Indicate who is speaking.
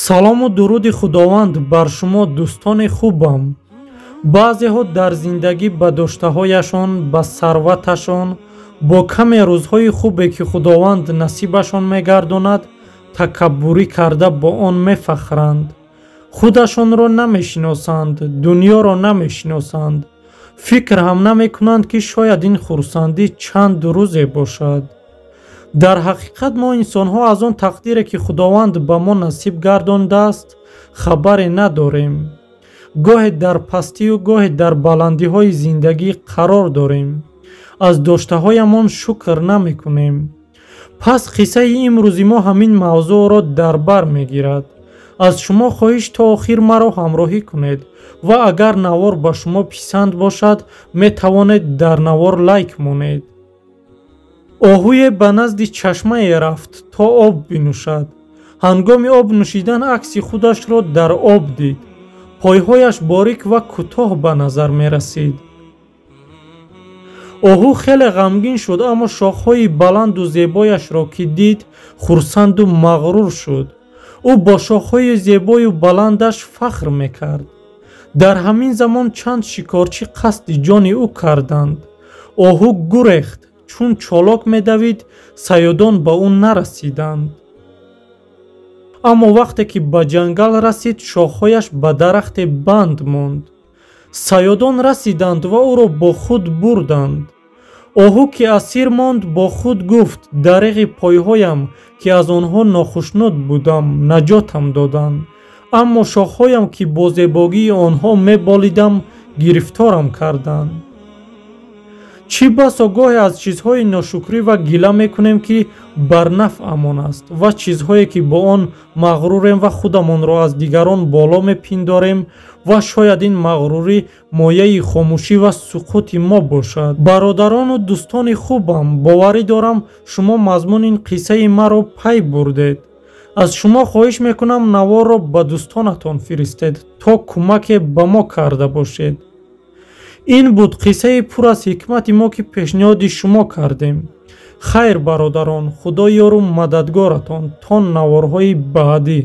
Speaker 1: Салому дуруди Худованд бар шумо, дӯстони хубам. Баъзеҳо дар зиндагӣ ба доштаҳояшон, ба сарваташон, бо каме рӯзҳои хубе, ки Худованд насибашон мегардонад, такаббурӣ карда бо он мефахранд. Худашонро намешиносанд, дунёро намешиносанд. Фикр ҳам намекунанд, ки шояд ин хурсандӣ чанд рӯзе бошад. Дар ҳақиқат мо инсонҳо аз он тақдире, ки Худованд ба мо насиб гардондааст, хабаре надорем. Гоҳе дар пастию гоҳе дар баландиҳои зиндагӣ қарор дорем. Аз доштаҳоямон шукр намекунем. Пас қиссаи имрӯзи мо ҳамин мавзӯъро дар бар мегирад. Аз шумо хоҳиш то охир маро ҳамроҳӣ кунед ва агар навор ба шумо писанд бошад, метавонед дар навор лайк монед. Оҳуе ба назди чашмае рафт, то об бинӯшад. Ҳангоми об нӯшидан акси худашро дар об дид. Пойҳояш борик ва кӯтоҳ ба назар мерасид. Оҳу хеле ғамгин шуд, аммо шохҳои баланду зебояшро ки дид, хурсанду мағрур шуд. Ӯ бо шохҳои зебою баландаш фахр мекард. Дар ҳамин замон чанд шикорчӣ қасди ҷони ӯ карданд. Оҳу гурехт. Чун чолок медавид, саёдон ба ӯ нарасиданд. Аммо вақте ки ба ҷангал расид, шохҳояш ба дарахте банд монд. Саёдон расиданд ва ӯро бо худ бурданд. Оҳу, ки асир монд, бо худ гуфт: дареғи пойҳоям, ки аз онҳо нохушнуд будам, наҷотам доданд, аммо шохҳоям, ки бо зебогии онҳо меболидам, гирифторам карданд. Чӣ басо гоҳе аз чизҳои ношукрӣ ва гила мекунем, ки бар нафъамон аст, ва чизҳое, ки бо он мағрурем ва худамонро аз дигарон боло мепиндорем, ва шояд ин мағрурӣ мояи хомӯшӣ ва суқути мо бошад. Бародарону дӯстони хубам, боварӣ дорам, шумо мазмуни ин қиссаи маро пай бурдед. Аз шумо хоҳиш мекунам, наворро ба дӯстонатон фиристед, то кӯмаке ба мо карда бошед. Ин буд қиссаи пур аз ҳикмати мо, ки пешниҳоди шумо кардем. Хайр, бародарон, Худо ёру мададгоратон то наворҳои баъдӣ.